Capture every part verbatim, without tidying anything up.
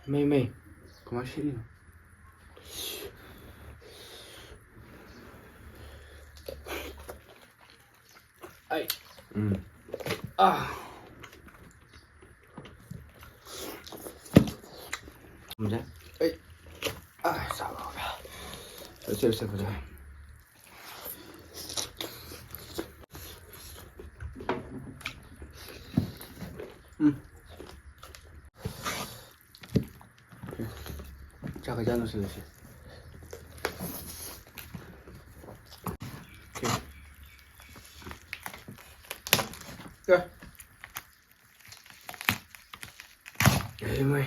ꯃꯩ, ꯃꯩ꯫ ꯀꯃꯥꯏꯅ ꯁꯦꯠꯂꯤꯅꯣ? ꯑꯩ꯫ ꯎꯝ꯫ ꯑꯥ꯫ ꯊꯝꯖꯦ꯫ ꯑꯩ꯫ ꯑꯥ, ꯆꯥꯕ ꯍꯧꯔꯦ꯫ ꯁꯦ, ꯁꯦ, ꯐꯖꯔꯦ꯫ ꯎꯝ꯫ ꯆꯥꯛꯀ ꯆꯥꯅ ꯂꯣꯏꯁꯤꯜꯂꯁꯤ꯫ ꯑꯦ꯫ ꯑꯦ, ꯃꯣꯏ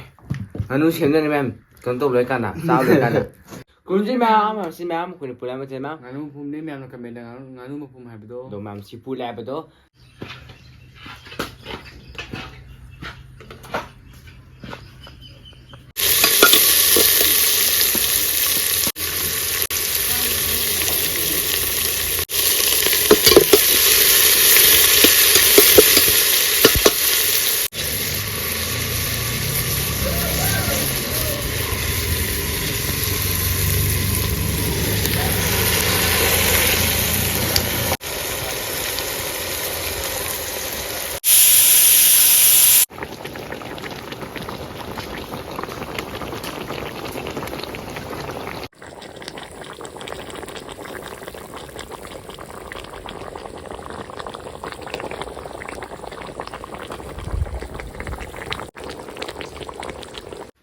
ꯉꯥꯅꯨ ꯁꯦꯝꯗꯣꯏꯅꯦ ꯃꯌꯥꯝ꯫ ꯀꯩꯅꯣ ꯇꯧ ꯂꯣꯏꯔꯀꯥꯟꯗ, ꯆꯥꯕ ꯂꯣꯏꯔꯀꯥꯟꯗ꯫ ꯀꯨꯝꯁꯤ ꯃꯌꯥꯝ ꯑꯃ, ꯁꯤ ꯃꯌꯥꯝ ꯑꯩꯈꯣꯏꯅ ꯄꯨꯜꯂꯞ ꯃꯊꯦꯜ ꯃꯌꯥꯝ꯫ ꯉꯥꯅꯨ ꯃꯄꯨꯝꯅꯦ ꯃꯌꯥꯝꯅ comment ꯗ ꯉꯥꯅꯨ, ꯉꯥꯅꯨ ꯃꯄꯨꯝ ꯍꯥꯏꯕꯗꯣ꯫ ꯑꯗꯣ ꯃꯌꯥꯝ ꯁꯤ ꯄꯨꯜꯂꯦ ꯍꯥꯏꯕꯗꯣ꯫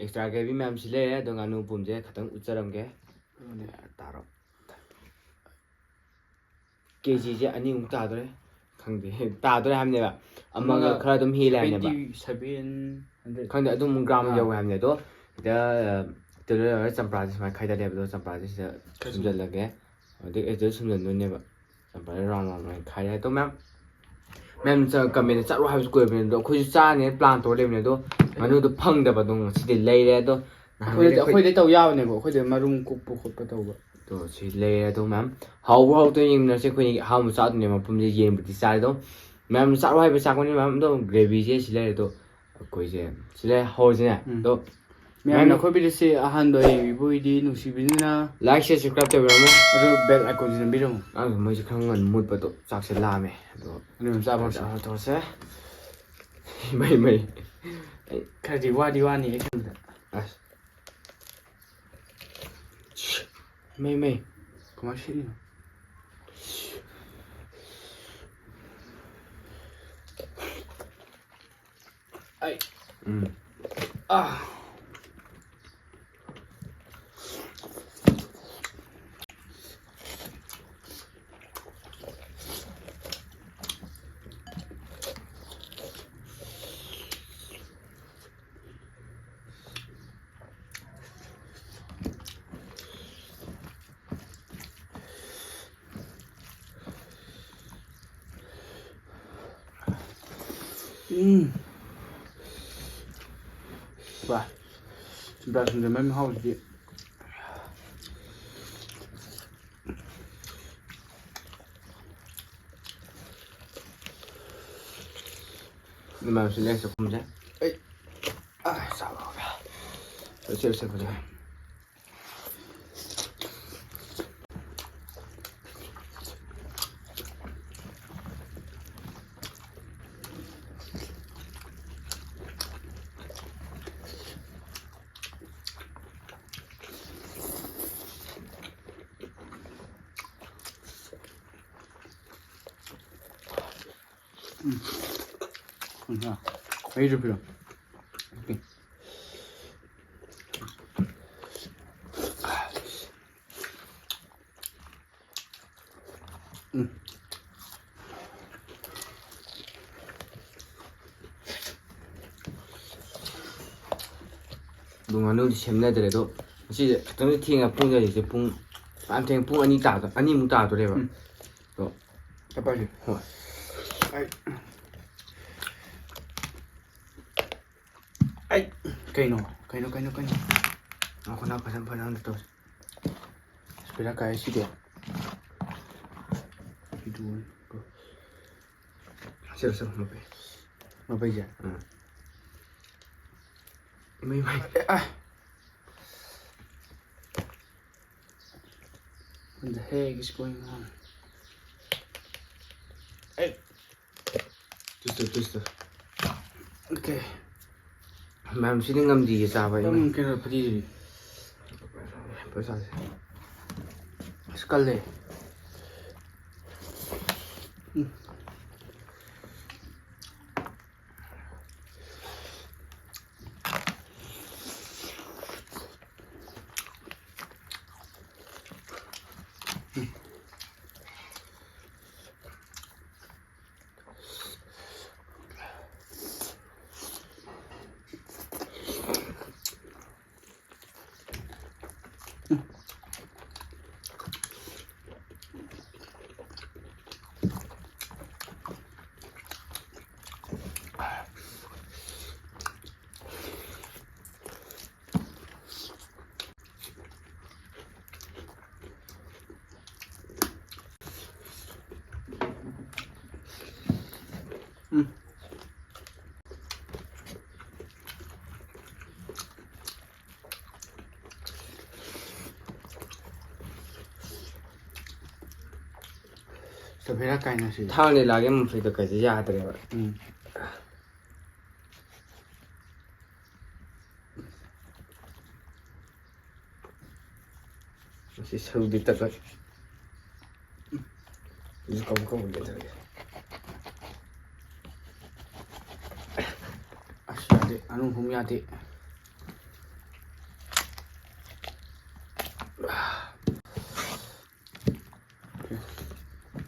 Extra gravy ꯃꯌꯥꯝꯁꯤ ꯂꯩꯔꯦ, ꯑꯗꯣ ꯉꯥꯅꯨ ꯃꯄꯨꯝꯁꯦ ꯈꯤꯇꯪ ꯎꯠꯆꯔꯝꯒꯦ꯫ ꯇꯥꯔꯣ꯫ ꯀꯦ ꯖꯤꯁꯦ ꯑꯅꯤꯃꯨꯛ ꯇꯥꯗꯣꯔꯦ꯫ ꯈꯪꯗꯦ, ꯇꯥꯗꯣꯔꯦ ꯍꯥꯏꯕꯅꯦꯕ꯫ ꯑꯃꯒ ꯑꯃꯒ ꯈꯔ ꯑꯗꯨꯝ ꯍꯦꯜꯂꯦ ꯍꯥꯏꯕꯅꯦꯕ꯫ Seventy, seven hundred꯫ ꯈꯪꯗꯦ, ꯑꯗꯨꯝ gram ꯑꯥ꯫ ꯌꯧꯋꯦ ꯍꯥꯏꯕꯅꯦ꯫ ꯑꯗꯣ ꯁꯤꯗ, ꯑ, ꯇꯦꯂꯔ ꯆꯝꯄ꯭ꯔꯥꯁꯦ ꯁꯨꯃꯥꯏꯅ ꯈꯥꯏꯗꯔꯦꯕ꯫ ꯑꯗꯣ ꯆꯝꯄ꯭ꯔꯥꯁꯦ ꯁꯤꯗ ꯈꯔ ꯁꯨꯝꯖꯜꯂꯒꯦ꯫ ꯑꯗꯩ ꯑꯗꯨꯗ ꯁꯨꯝꯖꯟꯗꯣꯏꯅꯦꯕ꯫ ꯆꯝꯄ꯭ꯔꯥꯁꯦ round round ꯑꯣꯏꯅ ꯈꯥꯏꯔꯦ꯫ ꯑꯗꯣ ꯃꯌꯥꯝ, ꯃꯌꯥꯝ ꯆ-, comment ꯗ ꯆꯠꯂꯣ ꯍꯥꯏꯕꯁꯨ ꯀꯨꯏꯔꯕꯅꯦ꯫ ꯑꯗꯣ ꯑꯩꯈꯣꯏꯁꯨ ꯆꯥꯅꯦꯅ plan ꯇꯧꯔ ꯂꯩꯕꯅꯦ꯫ ꯑꯗꯣ ꯉꯥꯅꯨꯗꯣ ꯐꯪꯗꯕ꯫ ꯑꯗꯣ ꯉꯁꯤꯗꯤ ꯂꯩꯔꯦ꯫ ꯑꯗꯣ ꯅꯍꯥꯟ ꯑꯩꯈꯣꯏꯗ, ꯑꯩꯈꯣꯏ ꯑꯩꯈꯣꯏꯗ ꯇꯧ ꯌꯥꯕꯅꯦꯕ꯫ ꯑꯩꯈꯣꯏꯗ ꯃꯔꯨꯝ ꯀꯨꯞꯄ ꯈꯣꯠꯄ ꯇꯧꯕ꯫ ꯑꯗꯣ ꯁꯤ ꯂꯩꯔꯦ꯫ ꯑꯗꯣ ꯃꯌꯥꯝ ꯍꯥꯎꯕ꯭ꯔꯥ ꯍꯥꯎꯇ꯭ꯔꯥ ꯌꯦꯡꯃꯤꯟꯅꯁꯦ꯫ ꯑꯩꯈꯣꯏꯅꯤ ꯑꯍꯥꯎꯕ ꯆꯥꯗꯣꯏꯅꯦ꯫ ꯃꯄꯨꯝꯁꯦ ꯌꯦꯟꯕꯨꯗꯤ ꯆꯥꯔꯦ꯫ ꯑꯗꯣ ꯃꯌꯥꯝ ꯆꯥꯔꯣ ꯍꯥꯏꯕ ꯆꯥꯛꯄꯅꯤ ꯃꯌꯥꯝ꯫ ꯑꯗꯣ gravy ꯁꯦ ꯁꯤ ꯂꯩꯔꯦ꯫ ꯑꯗꯣ ꯑꯩꯈꯣꯏꯁꯦ ꯁꯤ ꯂꯩꯔꯦ꯫ ꯍꯧꯔꯁꯤꯅꯦ꯫ ꯎꯝ꯫ ꯑꯗꯣ ꯃꯌꯥꯝꯅ ꯑꯩꯈꯣꯏ video ꯁꯦ ꯑꯍꯥꯟꯕ ꯌꯦꯡꯕꯤꯕ ꯑꯣꯏꯗꯤ ꯅꯨꯡꯁꯤꯕꯤꯗꯨꯅ like, share, subscribe ꯇꯧꯕꯤꯔꯝꯃꯣ꯫ ꯑꯗꯨ bell icon ꯁꯤ ꯅꯝꯕꯤꯔꯝꯃꯣ꯫ ꯑꯗꯨ ꯃꯣꯏꯁꯦ ꯈꯔ ꯉꯟꯅ ꯃꯨꯠꯄꯗꯣ ꯆꯥꯛꯁꯦ ꯂꯥꯝꯃꯦ꯫ ꯑꯗꯣ ꯑꯗꯨꯝ ꯆꯥꯕ ꯍꯧꯔꯁꯤ꯫ ꯆꯥꯕ ꯇꯧꯔꯁꯦ꯫ ꯃꯩ, ꯃꯩ꯫ ꯈꯔꯗꯤ ꯋꯥꯗꯤ ꯋꯥꯅꯤ ꯑꯩ ꯈꯟꯕꯗ꯫ ꯑꯁ꯫ ꯃꯩ, ꯃꯩ꯫ ꯀꯃꯥꯏꯅ ꯁꯤꯠꯂꯤꯅꯣ? ꯑꯩ꯫ ꯎꯝ꯫ ꯑꯥ꯫ ꯎꯝ꯫ ꯚꯥꯏ, ꯆꯨꯖꯥꯛ ꯁꯤꯡꯖꯨ ꯃꯩ ꯃꯍꯥꯎꯁꯤꯗꯤ꯫ ꯑꯗꯨꯃꯥꯏꯅꯁꯨ ꯂꯩꯔ ꯆꯥꯛꯈꯨꯝꯁꯦ꯫ ꯑꯩ꯫ ꯑꯥ, ꯆꯥꯕ ꯍꯧꯔꯦ꯫ ꯂꯣꯏꯁꯤꯜ, ꯂꯣꯏꯁꯤꯜ, ꯐꯖꯅ꯫ ꯎꯝ꯫ ꯎꯝ, ꯍꯥ꯫ ꯑꯩꯁꯨ ꯄꯤꯔꯣ꯫ ꯎꯝ꯫ ꯑꯗꯣ ꯉꯥꯅꯨꯗꯤ ꯁꯦꯝꯅꯗ꯭ꯔꯦ꯫ ꯑꯗꯣ ꯉꯁꯤꯁꯦ ꯈꯤꯇꯪꯗꯤ ꯊꯦꯡꯉꯦ꯫ ꯄꯨꯡꯁꯦ ꯍꯧꯖꯤꯛꯁꯦ ꯄꯨꯡ ꯌꯥꯝ ꯊꯦꯡꯉꯦ꯫ ꯄꯨꯡ ꯑꯅꯤ ꯇꯥꯗ-, ꯑꯅꯤꯃꯨꯛ ꯇꯥꯗꯣꯔꯦꯕ꯫ ꯎꯝ꯫ ꯑꯗꯣ ꯆꯠꯄ ꯍꯥꯏꯁꯦ꯫ ꯍꯣꯏ꯫ ꯑꯩ, ꯑꯩ, ꯀꯩꯅꯣ? ꯀꯩꯅꯣ, ꯀꯩꯅꯣ, ꯀꯩꯅꯣ? ꯉꯥꯏꯈꯣ, ꯅꯪ ꯐꯖꯅ, ꯐꯖꯅ ꯑꯝꯇ ꯇꯧꯁꯦ꯫ ꯑꯁ, ꯕꯦꯔꯥ ꯀꯥꯏ ꯁꯤꯗꯤ꯫ ꯁꯦ, ꯁꯦ, ꯃꯄꯩ꯫ ꯃꯄꯩꯁꯦ? ꯎꯝ꯫ ꯃꯩ, ꯃꯩ꯫ ꯑꯦ, ꯑ꯫ What the heck is going on? Hey. Twist, twist. Okay. ꯃꯌꯥꯝ ꯁꯤꯗꯤ ꯉꯝꯗꯤꯌꯦ ꯆꯥꯕ ꯑꯩꯅ꯫ ꯅꯪ ꯀꯩꯅꯣ ꯐꯗꯤ꯫ ꯄꯩꯁꯥꯁꯦ꯫ ꯑꯁ ꯀꯜꯂꯦ꯫ ꯎꯝ꯫ ꯎꯝ꯫ ꯁꯤꯗ ꯕꯦꯔꯥ ꯀꯥꯏꯅ ꯁꯤ꯫ ꯊꯥꯡ ꯂꯤꯂꯥꯒꯤ ꯃꯐꯩꯗꯣ ꯀꯩꯁꯦ ꯌꯥꯗ꯭ꯔꯦꯕ꯫ ꯎꯝ꯫ ꯃꯁꯤ ꯁꯔꯨꯗꯤ ꯇꯠꯂꯣꯏ꯫ ꯁꯤꯁꯨ ꯀꯧ ꯀꯧ ꯂꯩꯊꯔꯒꯦ꯫ ꯑꯁ ꯌꯥꯗꯦ, ꯑꯅꯨ ꯍꯨꯝ ꯌꯥꯗꯦ꯫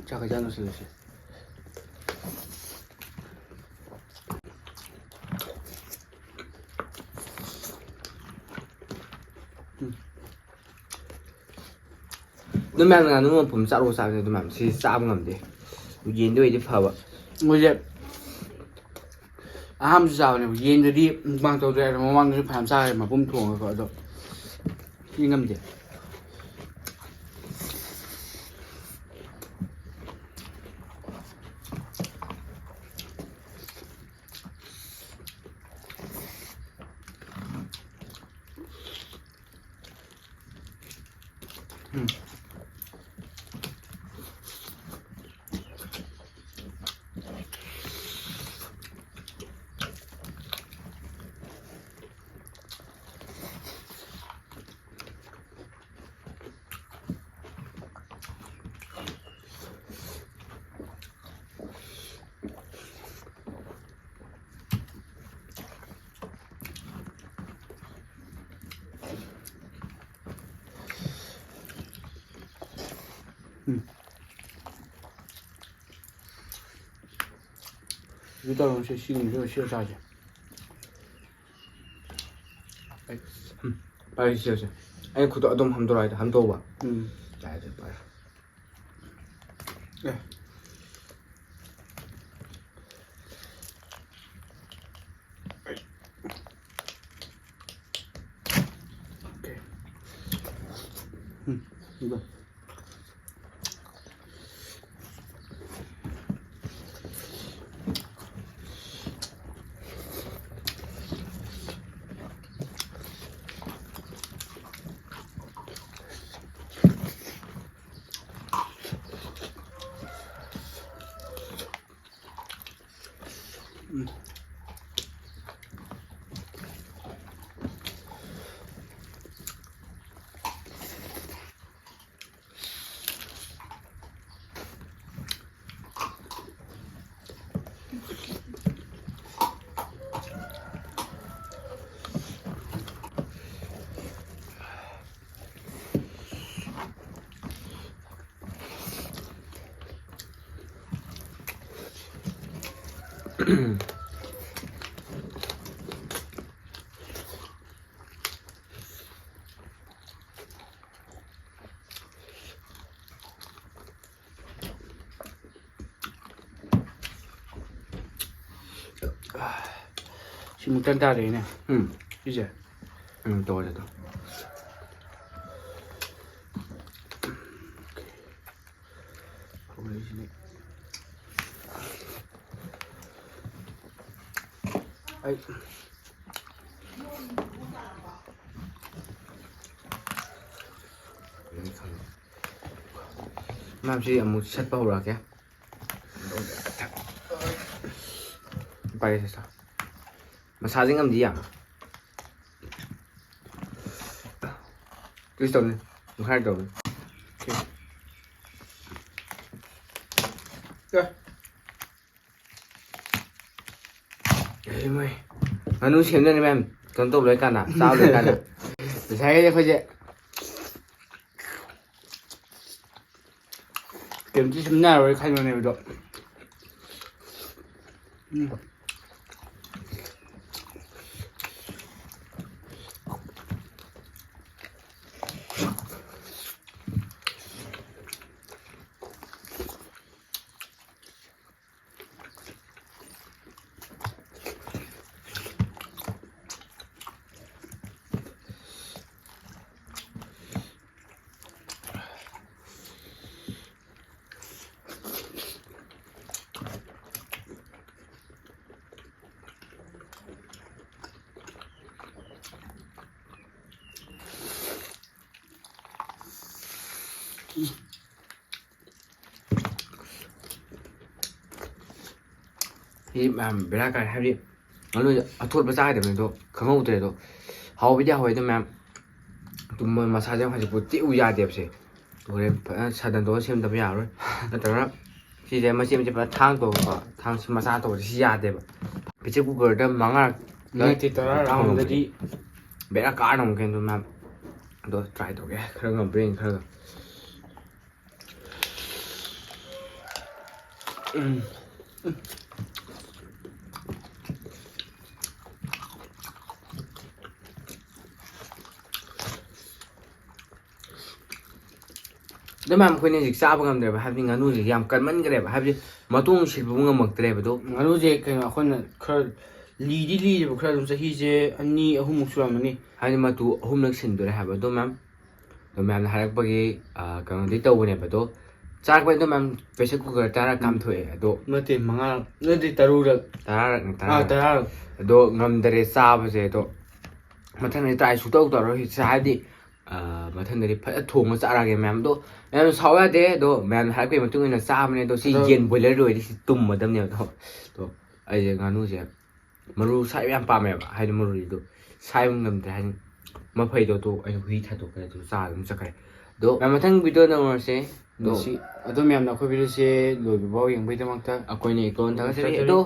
ꯆꯥꯛ ꯈꯤꯇꯪ ꯂꯣꯏꯁꯤꯜꯂꯁꯤ꯫ ꯎꯝ꯫ ꯑꯗꯨ ꯃꯌꯥꯝꯅ ꯉꯥꯅꯨ ꯃꯄꯨꯝ ꯆꯥꯔꯣ ꯆꯥꯕꯅꯦ, ꯑꯗꯨ ꯃꯌꯥꯝ ꯁꯤ ꯆꯥꯕ ꯉꯝꯗꯦ꯫ ꯌꯦꯟꯗꯤ ꯑꯣꯏꯗꯤ ꯐꯕ꯫ ꯃꯣꯏꯁꯦ ꯑꯍꯥꯟꯕꯁꯨ ꯆꯥꯕꯅꯦꯕ꯫ ꯌꯦꯟꯗꯗꯤ ꯃꯨꯛꯕꯥꯡ ꯇꯧꯗ꯭ꯔꯦ, ꯑꯗꯣ ꯃꯃꯥꯡꯗꯁꯨ ꯐꯅꯌꯥꯝ ꯆꯥꯈ꯭ꯔꯦ ꯃꯄꯨꯝ ꯊꯣꯡꯉꯒꯀꯣ, ꯑꯗꯣ ꯁꯤ ꯉꯝꯗꯦ꯫ ꯎꯝ꯫ ꯎꯝ꯫ ꯁꯤ ꯇꯧꯔꯁꯦ, ꯁꯤꯒꯨꯝꯕꯁꯦ ꯑꯣꯏꯅ ꯁꯤꯗ ꯆꯥꯁꯦ꯫ ꯑꯩ, ꯎꯝ, ꯄꯥꯏꯔꯁꯤ, ꯁꯤꯗꯁꯦ꯫ ꯑꯩ ꯈꯨꯠꯇꯣ ꯑꯗꯨꯝ ꯍꯝꯗꯣꯔꯛꯑꯣ ꯍꯥꯏꯗꯤ ꯍꯝꯗꯣꯛꯑꯣꯕ꯫ ꯎꯝ꯫ ꯌꯥꯔꯦ, ꯑꯗꯨ ꯄꯥꯏꯔꯣ꯫ ꯑꯦ꯫ ꯑꯣꯀꯦ꯫ ꯎꯝ, ꯁꯤꯗ꯫ ꯁꯤꯃꯨꯛꯇꯪ ꯇꯥꯔꯛꯑꯦꯅꯦ꯫ ꯎꯝ꯫ ꯁꯤꯁꯦ꯫ ꯎꯝ, ꯇꯧꯔꯁꯦ ꯑꯗꯣ꯫ ꯍꯧꯔꯛꯏꯁꯤꯅꯦ꯫ ꯑꯩ ꯃꯌꯥꯝꯁꯤ ꯑꯃꯨꯛ ꯁꯠꯄ ꯍꯧꯔꯛꯑꯒꯦ꯫ ꯄꯥꯏꯔꯦ, ꯁꯠ ꯁꯠ꯫ ꯃꯁꯥꯁꯦ ꯉꯝꯗꯤ ꯌꯥꯝ꯫ ꯇꯨꯏꯁ ꯇꯧꯅꯤ꯫ ꯃꯈꯥꯏ ꯇꯧꯅꯤ꯫ ꯑꯣꯀꯦ꯫ ꯑꯦ꯫ ꯑꯩ ꯃꯣꯏ ꯉꯥꯅꯨ ꯁꯦꯝꯗꯣꯏꯅꯦ ꯃꯌꯥꯝ꯫ ꯀꯩꯅꯣ ꯇꯧ ꯂꯣꯏ ꯀꯥꯟꯗ, ꯆꯥꯕ ꯂꯣꯏ ꯀꯥꯟꯗ꯫ ꯉꯁꯥꯏꯒꯤ ꯑꯩꯈꯣꯏꯁꯦ ꯀꯩꯝꯇ ꯁꯦꯝꯅꯔꯔꯣꯏ ꯈꯟꯕꯅꯦꯕ ꯑꯗꯣ꯫ ꯎꯝ꯫ ꯁꯤ ꯃꯌꯥꯝ ꯕꯦꯔꯥ ꯀꯥꯏ, ꯍꯥꯏꯕꯗꯤ ꯉꯥꯅꯨꯁꯦ ꯑꯊꯣꯠꯄ ꯆꯥꯒꯗꯕꯅꯤ ꯑꯗꯣ ꯈꯪꯍꯧꯗ꯭ꯔꯦ꯫ ꯑꯗꯣ ꯍꯥꯎꯕꯗꯤ ꯍꯥꯎꯋꯦ ꯑꯗꯣ ꯃꯌꯥꯝ, ꯑꯗꯨꯝ ꯃꯣꯏ ꯃꯁꯥꯁꯦ ꯍꯧꯖꯤꯛꯄꯨ ꯇꯦꯛꯎ ꯌꯥꯗꯦꯕꯁꯦ꯫ ꯍꯣꯔꯦꯟ ꯐꯖꯅ ꯁꯗꯟ ꯇꯧꯔꯒ ꯁꯦꯝꯗꯕ ꯌꯥꯔꯣꯏ꯫ ꯅꯠꯇ꯭ꯔꯒꯅ ꯁꯤꯁꯦ ꯃꯆꯦꯠ ꯃꯆꯦꯠ ꯐꯖꯅ ꯊꯥꯡ ꯇꯧꯕꯀꯣ, ꯊꯥꯡꯁꯤ ꯃꯆꯥ ꯇꯧꯕꯁꯦ ꯁꯤ ꯌꯥꯗꯦꯕ꯫ ꯄ꯭ꯔꯦꯁꯔ ꯀꯨꯀꯔꯗ ꯃꯉꯥꯔꯛ ꯅꯠꯇꯦ, ꯇꯔꯥꯔꯛ ꯀꯥꯝꯃꯝꯗꯗꯤ ꯕꯦꯔꯥ ꯀꯥꯔꯅꯤ ꯑꯃꯨꯛꯀ ꯍꯦꯟꯅ ꯃꯌꯥꯝ꯫ ꯑꯗꯣ ꯇ꯭ꯔꯥꯏ ꯇꯧꯒꯦ, ꯈꯔ ꯉꯝꯕ꯭ꯔꯥ ꯌꯦꯡꯒꯦ, ꯈꯔꯒ꯫ ꯎꯝ꯫ ꯑꯗꯣ ꯃꯌꯥꯝ, ꯑꯩꯈꯣꯏꯅ ꯍꯧꯖꯤꯛ ꯆꯥꯕ ꯉꯝꯗ꯭ꯔꯦꯕ, ꯍꯥꯏꯕꯗꯤ ꯉꯥꯅꯨꯁꯦ ꯌꯥꯝ ꯀꯟꯃꯟꯈ꯭ꯔꯦꯕ, ꯍꯥꯏꯕꯗꯤ ꯃꯇꯣꯡ ꯁꯤꯠꯄꯕꯨ ꯉꯝꯃꯛꯇ꯭ꯔꯦꯕ꯫ ꯑꯗꯣ ꯉꯥꯅꯨꯁꯦ ꯀꯩꯅꯣ, ꯑꯩꯈꯣꯏꯅ ꯈꯔ ꯂꯤꯗꯤ ꯂꯤꯔꯦꯕ, ꯈꯔ ꯑꯗꯨꯝ ꯆꯍꯤꯁꯦ ꯑꯅꯤ ꯑꯍꯨꯝꯃꯨꯛ ꯁꯨꯔꯝꯃꯅꯤ꯫ ꯍꯥꯏꯗꯤ ꯃꯇꯨ ꯑꯍꯨꯝꯂꯛ ꯁꯤꯟꯗꯣꯔꯦ ꯍꯥꯏꯕ꯫ ꯑꯗꯣ ꯃꯌꯥꯝ, ꯑꯗꯣ ꯃꯌꯥꯝꯅ ꯍꯥꯏꯔꯛꯄꯒꯤ, ꯑ, ꯀꯩꯅꯣꯗꯤ ꯇꯧꯕꯅꯦꯕ꯫ ꯑꯗꯣ ꯆꯥꯔꯛꯄꯩꯗꯣ ꯃꯌꯥꯝ ꯄ꯭ꯔꯦꯁꯔ ꯀꯨꯀꯔ ꯇꯔꯥ ꯀꯥꯝꯊꯣꯛꯑꯦ꯫ ꯑꯗꯣ ꯅꯠꯇꯦ, ꯃꯉꯥ, ꯅꯠꯇꯦ, ꯇꯔꯨꯛꯔꯛ꯫ ꯇꯔꯥꯔꯛꯅꯦ, ꯑꯥ, ꯇꯔꯥꯔꯛ꯫ ꯇꯔꯥꯔꯛ꯫ ꯑꯗꯣ ꯉꯝꯗꯔꯦ ꯆꯥꯕꯁꯦ꯫ ꯑꯗꯣ ꯃꯊꯪꯗꯤ ꯇ꯭ꯔꯥꯏ ꯁꯨꯡꯇꯧ ꯇꯧꯔꯔꯣꯏ꯫ ꯍꯥꯏꯕꯗꯤ ꯑꯥ, ꯃꯊꯪꯗꯗꯤ ꯐꯖꯅ ꯊꯣꯡꯉ ꯆꯥꯔꯛꯑꯒꯦ ꯃꯌꯥꯝꯗꯣ꯫ ꯃꯌꯥꯝ ꯁꯥꯎ ꯌꯥꯗꯦ, ꯑꯗꯣ ꯃꯌꯥꯝꯅ ꯍꯥꯏꯔꯛꯄꯒꯤ ꯃꯇꯨꯡ ꯏꯟꯅ ꯆꯥꯕꯅꯦ꯫ ꯑꯗꯣ ꯁꯤ ꯑꯗꯣ ꯌꯦꯟ ꯕꯣꯏꯂꯔꯗ ꯑꯣꯏꯔꯗꯤ ꯁꯤ ꯇꯨꯝꯃꯗꯕꯅꯦꯕ꯫ ꯑꯗꯣ ꯑꯗꯣ ꯑꯩꯁꯦ ꯉꯥꯅꯨꯁꯦ ꯃꯔꯨ ꯁꯥꯏꯕ ꯌꯥꯝ ꯄꯥꯝꯃꯦꯕ, ꯍꯥꯏꯗꯤ ꯃꯔꯨꯗꯣ ꯁꯥꯏꯕ ꯉꯝꯗ꯭ꯔꯦ, ꯍꯥꯏꯗꯤ ꯃꯐꯩꯗꯣ ꯑꯗꯨ ꯑꯩꯅ ꯍꯨꯏ ꯊꯥꯗꯣꯛꯈ꯭ꯔꯦ, ꯑꯗꯨ ꯆꯥꯔ ꯑꯗꯨꯝ ꯆꯠꯈ꯭ꯔꯦ꯫ ꯑꯗꯣ ꯃꯌꯥꯝ ꯃꯊꯪ ꯚꯤꯗꯤꯑꯣꯗ ꯎꯅꯔꯁꯦ꯫ ꯑꯗꯣ ꯉꯁꯤ ꯑꯗꯣ ꯃꯌꯥꯝꯅ ꯑꯩꯈꯣꯏ ꯚꯤꯗꯤꯑꯣꯁꯦ ꯂꯣꯏꯕ ꯐꯥꯎ ꯌꯦꯡꯕꯒꯤꯗꯃꯛꯇ ꯑꯩꯈꯣꯏꯅ ꯏꯀꯣꯟ ꯊꯥꯒꯠꯆꯔꯤ꯫ ꯊꯥꯒꯠꯆꯔꯤ꯫ ꯑꯗꯣ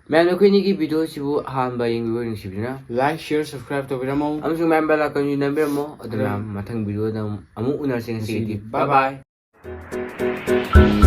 ꯃꯌꯥꯝꯅ ꯑꯩꯈꯣꯏ ꯑꯅꯤꯒꯤ ꯚꯤꯗꯤꯑꯣꯁꯤꯕꯨ ꯑꯍꯥꯟꯕ ꯌꯦꯡꯕꯤꯕ ꯅꯨꯡꯁꯤꯕꯤꯗꯨꯅ like, share, subscribe ꯇꯧꯕꯤꯔꯝꯃꯣ꯫ ꯑꯃꯁꯨꯡ ꯃꯌꯥꯝ bell icon ꯁꯨ ꯅꯝꯕꯤꯔꯝꯃꯣ꯫ ꯑꯗꯨ ꯑꯗꯨ ꯃꯌꯥꯝ ꯃꯊꯪ ꯚꯤꯗꯤꯑꯣꯗ ꯑꯃꯨꯛ ꯎꯅꯔꯁꯦ꯫ ꯉꯁꯤꯒꯤꯗꯤ ꯉꯁꯤꯒꯤꯗꯤ bye bye bye꯫